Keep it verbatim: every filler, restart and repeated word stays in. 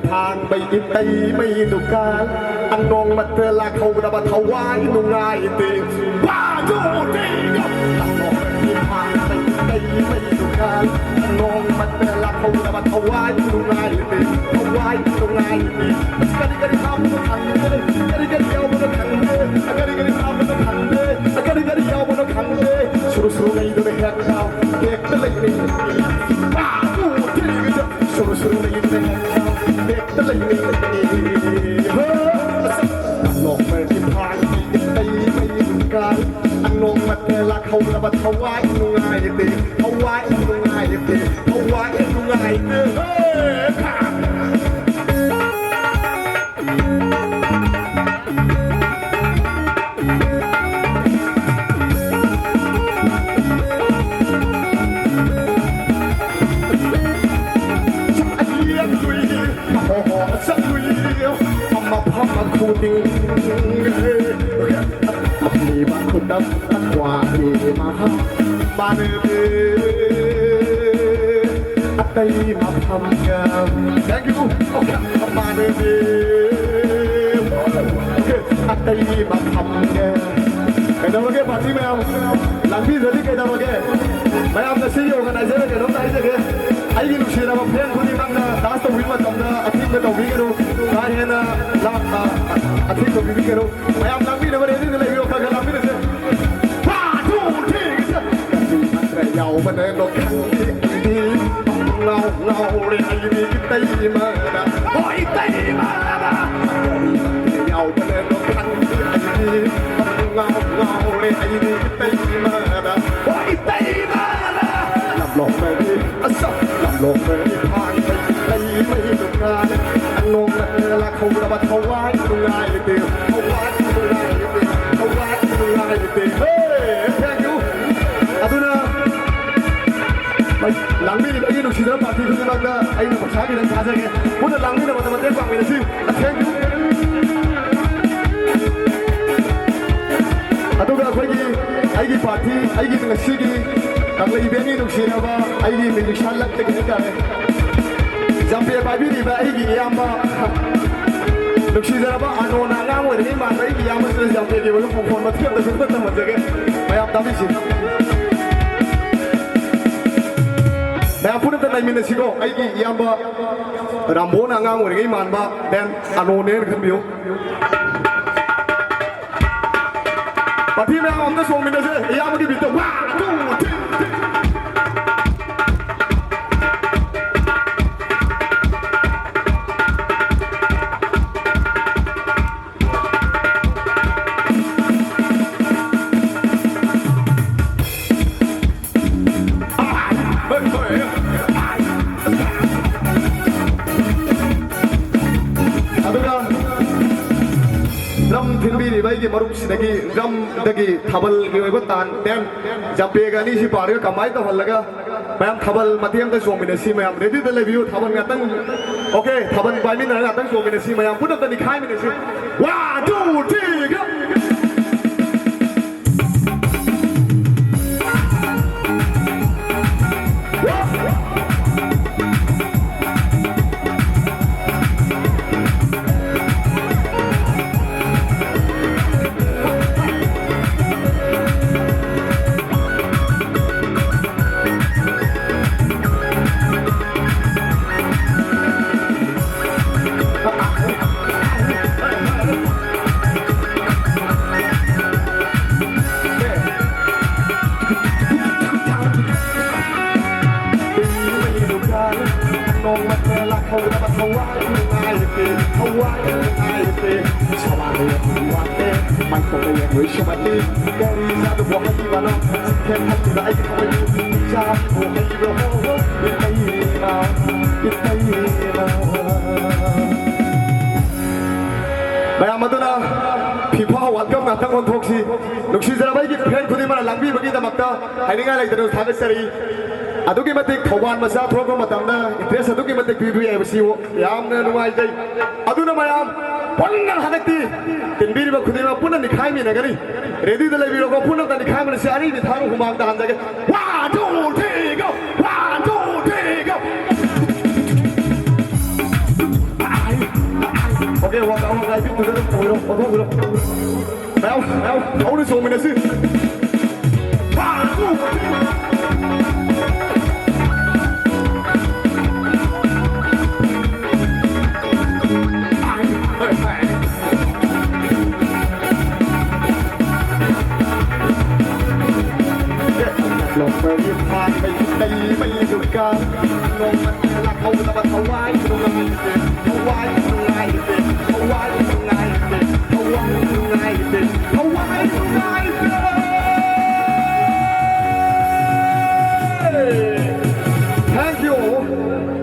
ꯐꯥꯟꯕꯩ ꯏꯇꯩꯃꯩ ꯗꯨꯀꯥꯟ, ꯑꯅꯣꯡꯃꯠꯇ ꯂꯥꯛꯍꯧꯗꯕ ꯊꯋꯥꯏ ꯅꯨꯡꯉꯥꯏꯇꯦ꯫ ꯕꯥꯖꯣ ꯇꯦꯒ! ꯑꯅꯣꯡꯃꯠꯇ ꯐꯥꯟꯕꯩ ꯏꯇꯩꯃꯩ ꯗꯨꯀꯥꯟ, ꯑꯅꯣꯡꯃꯠꯇ ꯂꯥꯛꯍꯧꯗꯕ ꯊꯋꯥꯏ ꯅꯨꯡꯉꯥꯏꯇꯦ, ꯊꯋꯥꯏ ꯅꯨꯡꯉꯥꯏꯇꯦ꯫ ꯀꯔꯤ ꯀꯔꯤ ꯍꯥꯞꯄꯅꯣ ꯈꯪꯗꯦ, ꯀꯔꯤ ꯀꯔꯤ ꯌꯥꯎꯕꯅꯣ ꯈꯪꯗꯦ, ꯀꯔꯤ ꯀꯔꯤ ꯍꯥꯞꯄꯅꯣ ꯈꯪꯗꯦ, ꯀꯔꯤ ꯀꯔꯤ ꯌꯥꯎꯕꯅꯣ ꯈꯪꯗꯦ꯫ ꯁꯨꯔꯨ ꯁꯨꯔꯨ ꯂꯩꯗꯨꯅ ꯍꯦꯛ ꯂꯥꯎ, ꯍꯦꯛꯇ ꯂꯩꯅꯩ꯫ ꯕꯥꯖꯣ ꯇꯦꯒ! ꯁꯨꯔꯨ ꯁꯨꯔꯨ ꯂꯩꯗꯨꯅ ꯍꯦꯛ ꯂꯥꯎ, ꯍꯦꯛꯇ ꯂꯩꯅꯩ꯫ ꯍꯣ! ꯑꯅꯣꯛꯃꯗꯤ ꯐꯥꯒꯤ ꯏꯇꯩ ꯃꯩ ꯀꯥꯏ꯫ ꯑꯅꯣꯛꯃꯠꯇ ꯂꯥꯛꯍꯧꯗꯕ ꯊꯋꯥꯏ ꯅꯨꯡꯉꯥꯏꯇꯦ, ꯊꯋꯥꯏ ꯅꯨꯡꯉꯥꯏꯇꯦ, ꯊꯋꯥꯏ ꯅꯨꯡꯉꯥꯏꯇꯦ꯫ ꯍꯦ! ꯆꯠꯂꯨꯏ ꯃꯐꯝ ꯈꯨꯗꯤꯡ꯫ ꯐꯝꯂꯤꯕ ꯈꯨꯗꯝ ꯑꯀ꯭ꯋꯥꯒꯤ ꯃꯍꯥꯛ ꯃꯥꯟꯅꯗꯦ꯫ ꯑꯇꯩ ꯃꯐꯝꯒ꯫ Thank you. Okay, ꯃꯥꯟꯅꯗꯦ꯫ Okay, ꯑꯇꯩ ꯃꯐꯝꯒ꯫ ꯀꯩꯗꯧꯔꯒꯦ party ꯃꯌꯥꯝ? ꯂꯥꯡꯕꯤꯗ꯭ꯔꯗꯤ ꯀꯩꯗꯧꯔꯒꯦ? ꯃꯌꯥꯝꯅ ꯁꯤꯒꯤ organizer ꯀꯩꯅꯣꯝꯇ ꯍꯥꯏꯖꯒꯦ꯫ ꯑꯩꯒꯤ ꯅꯨꯡꯁꯤꯔꯕ fan ꯈꯨꯗꯤꯡꯃꯛꯅ dance ꯇꯧꯕꯤꯕ ꯃꯇꯝꯗ ꯑꯊꯤꯡꯕ ꯇꯧꯕꯤꯒꯅꯨ꯫ ꯀꯥ ꯍꯦꯟꯅ ꯂꯥ-, ꯑ, ꯑꯊꯤꯡꯕ ꯄꯤꯕꯤꯒꯅꯨ꯫ ꯃꯌꯥꯝ ꯂꯥꯡꯕꯤꯅꯕ ready ꯗ ꯂꯩꯕꯤꯌꯨ, ꯈꯔ ꯈꯔ ꯂꯥꯡꯃꯤꯟꯅꯁꯦ꯫ One, two, three, ꯆꯠ꯫ ꯅꯪꯒꯤ ꯃꯟꯇ꯭ꯔ ꯌꯥꯎꯕꯅꯅꯣ ꯈꯪꯗꯦ ꯑꯩꯗꯤ ꯉꯥꯎ ꯉꯥꯎꯔꯦ ꯑꯩꯗꯤ ꯏꯇꯩꯃꯗ꯫ ꯍꯣꯏ, ꯏꯇꯩꯃꯗ꯫ ꯅꯪꯒꯤ ꯃꯟꯇ꯭ꯔ ꯌꯥꯎꯕꯅꯅꯣ ꯈꯪꯗꯦ ꯑꯩꯗꯤ ꯉꯥꯎ ꯉꯥꯎꯔꯦ ꯑꯩꯗꯤ ꯏꯇꯩꯃꯗ꯫ ꯍꯣꯏ, ꯏꯇꯩꯃꯗ꯫ ꯂꯝꯂꯣꯡꯗꯒꯤ ꯑꯁ! ꯂꯝꯂꯣꯡꯗꯒꯤ ꯐꯥꯟꯕꯩ ꯏꯇꯩꯃꯩ ꯗꯨꯀꯥꯟ꯫ ꯑꯅꯣꯛꯃꯠꯇ ꯂꯥꯛꯍꯧꯗꯕ ꯊꯋꯥꯏ ꯅꯨꯡꯉꯥꯏꯇꯦ, ꯊꯋꯥꯏ ꯅꯨꯡꯉꯥꯏꯇꯦ, ꯊꯋꯥꯏ ꯅꯨꯡꯉꯥꯏꯇꯦ꯫ ꯍꯦ! Thank you. ꯑꯗꯨꯅ ꯂꯥꯡꯕꯤꯔꯤꯕ ꯑꯩꯒꯤ ꯅꯨꯡꯁꯤꯖꯔꯕ party ꯈꯨꯗꯤꯡꯃꯛꯇ ꯑꯩꯅ ꯄꯩꯁꯥ ꯈꯤꯇꯪ ꯊꯥꯖꯒꯦ꯫ ꯄꯨꯟꯅ ꯂꯥꯡꯃꯤꯟꯅꯕꯗ ꯃꯇꯦꯡ ꯄꯥꯡꯃꯤꯟꯅꯁꯤ꯫ Thank you. ꯑꯗꯨꯒ ꯑꯩꯈꯣꯏꯒꯤ, ꯑꯩꯒꯤ party, ꯑꯩꯒꯤ ꯉꯁꯤꯒꯤ ꯀꯪꯂꯩꯕꯦꯟꯒꯤ ꯅꯨꯡꯁꯤꯔꯕ ꯑꯩꯒꯤ musician ꯂꯛꯇꯒꯤ ꯍꯥꯏꯇꯥꯔꯦ, ꯖꯝꯄꯦ ꯄꯥꯏꯕꯤꯔꯤꯕ ꯑꯩꯒꯤ ꯏꯌꯥꯝꯕ, ꯅꯨꯡꯁꯤꯖꯔꯕ ꯑꯅꯣꯅ ꯑꯉꯥꯡ ꯑꯣꯏꯔꯤꯉꯩ ꯃꯥꯟꯕ ꯑꯩꯒꯤ ꯏꯌꯥꯝꯕꯁꯤꯅ ꯖꯝꯄꯦꯒꯤ ꯑꯣꯏꯕ ꯄꯨꯡꯐꯣꯟ ꯃꯊꯦꯜꯗꯁꯨ ꯈꯔ ꯇꯝꯍꯟꯖꯒꯦ꯫ ꯃꯌꯥꯝ ꯇꯥꯕꯤꯁꯤ꯫ ꯃꯌꯥꯝ ꯄꯨꯟꯅ ꯑꯝꯇ ꯂꯩꯃꯤꯟꯅꯁꯤꯀꯣ꯫ ꯑꯩꯒꯤ ꯏꯌꯥꯝꯕ ꯔꯥꯝꯕꯣꯅ ꯑꯉꯥꯡ ꯑꯣꯏꯔꯤꯉꯩ ꯃꯥꯟꯕ, then ꯑꯅꯣꯅꯦꯅ ꯈꯟꯕꯤꯌꯨ꯫ ꯄꯥꯔꯇꯤ ꯃꯌꯥꯝ ꯑꯝꯇ ꯆꯣꯡꯃꯤꯟꯅꯁꯦ, ꯏꯌꯥꯝꯕꯒꯤ ꯕꯤꯠꯇ꯫ One, two, three. ꯑꯗꯨꯒ ꯗ꯭ꯔꯝ ꯊꯤꯟꯕꯤꯔꯤꯕ ꯑꯩꯒꯤ ꯃꯔꯨꯞꯁꯤꯗꯒꯤ, ꯗ꯭ꯔꯝꯗꯒꯤ ꯊꯥꯕꯜꯒꯤ ꯑꯣꯏꯕ ꯇꯥꯟ, then ꯖꯝꯄꯦꯒ ꯑꯅꯤꯁꯤ ꯄꯥꯔꯒ combine ꯇꯧꯍꯜꯂꯒ ꯃꯌꯥꯝ ꯊꯥꯕꯜ ꯃꯇꯦꯛ ꯑꯃꯇ ꯆꯣꯡꯃꯤꯟꯅꯁꯤ꯫ ꯃꯌꯥꯝ ready ꯗ ꯂꯩꯕꯤꯌꯨ꯫ ꯊꯥꯕꯜ ꯉꯥꯛꯇꯪ, okay, ꯊꯥꯕꯜ ꯄꯥꯏꯃꯤꯟꯅꯔꯒ ꯉꯥꯛꯇꯪ ꯆꯣꯡꯃꯤꯟꯅꯁꯤ꯫ ꯃꯌꯥꯝ ꯄꯨꯟꯅ ꯑꯝꯇ ꯅꯤꯈꯥꯏꯃꯤꯟꯅꯁꯤ꯫ One, two, three, go! ꯅꯣꯡꯃꯇ ꯂꯥꯛꯍꯧꯗꯕ ꯊꯋꯥꯏ ꯅꯨꯡꯉꯥꯏꯇꯦ, ꯊꯋꯥꯏ ꯅꯨꯡꯉꯥꯏꯇꯦ꯫ ꯁꯋꯥꯅ ꯌꯥꯝ ꯋꯥꯠꯇꯦ, ꯃꯥꯏꯊꯣꯡꯗ ꯌꯦꯡꯂꯣꯏ ꯁꯨꯃꯇꯤ꯫ ꯀꯔꯤ ꯆꯥꯗꯕ ꯍꯩꯕꯅꯣ? ꯆꯤꯛꯊꯦꯛ ꯈꯜꯂꯤꯕ ꯑꯩꯒꯤ ꯊꯃꯣꯏꯕꯨ ꯆꯥꯕꯕꯨ ꯍꯩꯕ꯭ꯔꯣ? ꯏꯇꯩꯃ, ꯏꯇꯩꯃ꯫ ꯃꯌꯥꯝ ꯑꯗꯨꯅ FIFA World Cup ꯉꯥꯛꯇꯪ ꯑꯣꯟꯊꯣꯛꯁꯤ꯫ ꯅꯨꯡꯁꯤꯖꯔꯕ ꯑꯩꯒꯤ fan ꯈꯨꯗꯤꯡꯃꯛꯅ ꯂꯥꯡꯕꯤꯕꯒꯤꯗꯃꯛꯇ ꯍꯥꯏꯅꯤꯡꯉꯥꯏ ꯂꯩꯇꯅ ꯊꯥꯒꯠꯆꯔꯤ꯫ ꯑꯗꯨꯛꯀꯤ ꯃꯇꯤꯛ ꯊꯧꯕꯥꯜ ꯃꯆꯥ ꯊꯣꯛꯂꯛꯄ ꯃꯇꯝꯗ interest ꯑꯗꯨꯛꯀꯤ ꯃꯇꯤꯛ ꯄꯤꯕ ꯌꯥꯏ, ꯃꯁꯤ ꯌꯥꯝꯅ ꯅꯨꯡꯉꯥꯏꯖꯩ꯫ ꯑꯗꯨꯅ ꯃꯌꯥꯝ ꯄꯨꯟꯅ ꯍꯟꯗꯛꯇꯤ ꯇꯤꯟꯕꯤꯔꯤꯕ ꯈꯨꯗꯤꯡꯃꯛ ꯄꯨꯟꯅ ꯅꯤꯈꯥꯏꯃꯤꯟꯅꯒꯅꯤ꯫ Ready ꯗ ꯂꯩꯕꯤꯔꯣꯀꯣ, ꯄꯨꯟꯅ ꯑꯝꯇ ꯅꯤꯈꯥꯏꯃꯤꯟꯅꯁꯤ꯫ ꯑꯅꯤꯗꯤ ꯊꯥꯡ ꯍꯨꯃꯥꯡ ꯇꯥꯍꯟꯖꯒꯦ꯫ One, two, three, go! One, two, three, go! ꯃꯌꯥꯝ, ꯃꯌꯥꯝ, ꯍꯧꯅ ꯆꯣꯡꯃꯤꯟꯅꯁꯤ꯫ ꯂꯣꯛꯄꯒꯤ ꯐꯥꯟꯕꯒꯤ ꯂꯩꯕꯒꯤ ꯗꯨꯀꯥꯟ ꯅꯣꯡꯃ ꯂꯥꯛꯍꯧꯗꯕ ꯊꯋꯥꯏ ꯅꯨꯡꯉꯥꯏꯇꯦ, ꯊꯋꯥꯏ ꯅꯨꯡꯉꯥꯏꯇꯦ, ꯊꯋꯥꯏ ꯅꯨꯡꯉꯥꯏꯇꯦ, ꯊꯋꯥꯏ ꯅꯨꯡꯉꯥꯏꯇꯦ, ꯊꯋꯥꯏ ꯅꯨꯡꯉꯥꯏꯇꯦ꯫ Thank you.